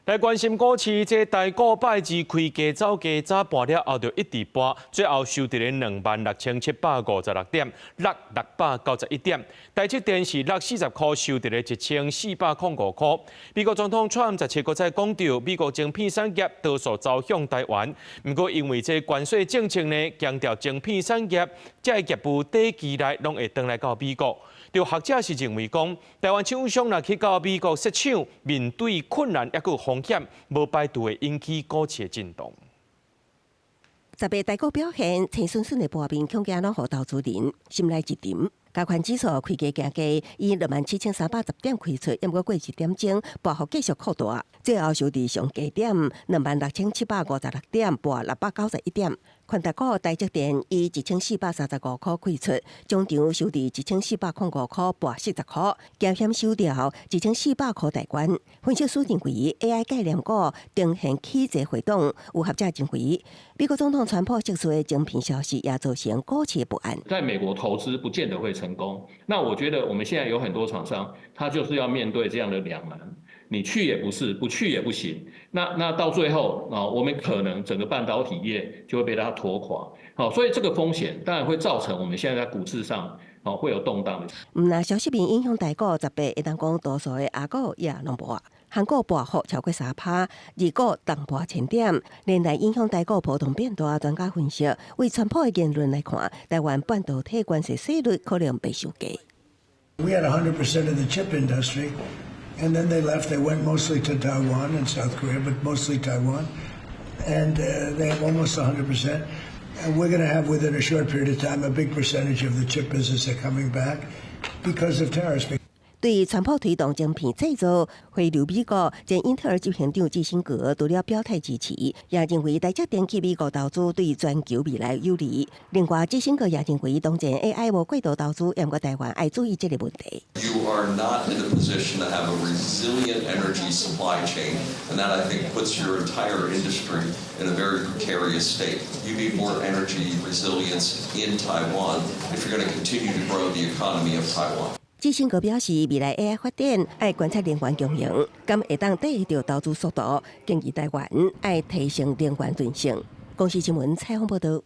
來關心股市，這台股拜二開低走低，早盤了後就一直跋，最後收佇咧26,756點，落691點。台積電是落40箍，收佇咧1405塊。美國總統川普17閣再講著，美國晶片產業多數走向台灣，毋過因為這關稅政策呢，強調晶片產業這个業務短期內攏會轉來到美國。有學者是認為講，台灣廠商若去到美國設廠，面對困難抑閣有風險，無排除會引起股市的震盪。 18台股表現，青順順的盤面，恐驚攏予投資人心內一沉。加權指數開低行低，以27,310點開出，毋過過一點鐘，波幅繼續擴大，最後收佇上低點26,756點，跋691點。權值股台積電以1435箍開出，終場收佇1405箍，跋40箍，驚險守牢1400箍大關。分析師認為，AI 概念股呈現起勢回檔，有學者認為，美國總統川普釋出的晶片消息也造成股市不安。在美國投資不見得會成功。那我覺得我們現在有很多廠商，他就是要面對這樣的兩難，你去也不是，不去也不行。那到最後啊，我們可能整個半導體業就會被它拖垮。好，所以這個風險當然會造成我們現在在股市上哦會有動盪。毋但消息面影響台股，18會當講多數的亞股也攏無。韓股跋幅超過3趴，日股重跋1000點，連帶影響台股波動變大。專家分析，為川普的言論來看，台灣半導體關稅稅率可能被修改。 We had 100% of the chip industry, and then they left. They went mostly to Taiwan and South Korea, but mostly Taiwan. And they have almost 100%. And we're going to have, within a short period of time, a big percentage of the chip business are coming back because of tariffs. 對川普推動晶片製造回流美國，前英特爾執行長基辛格除了表態支持，也認為台積電去美國投資對全球未來有利。另外，基辛格也認為當前 AI 無過度投資，毋過台灣愛注意這個問題。 You are not in a position to have a resilient energy supply chain, and that, I think, puts your entire industry in a very precarious state. You need more energy resilience in Taiwan if you're going to continue to grow the economy of Taiwan. 基辛格表示，未來 AI 發展愛觀察能源供應，敢會當綴著投資速度，建議台灣愛提升能源韌性。公視新聞採訪報道。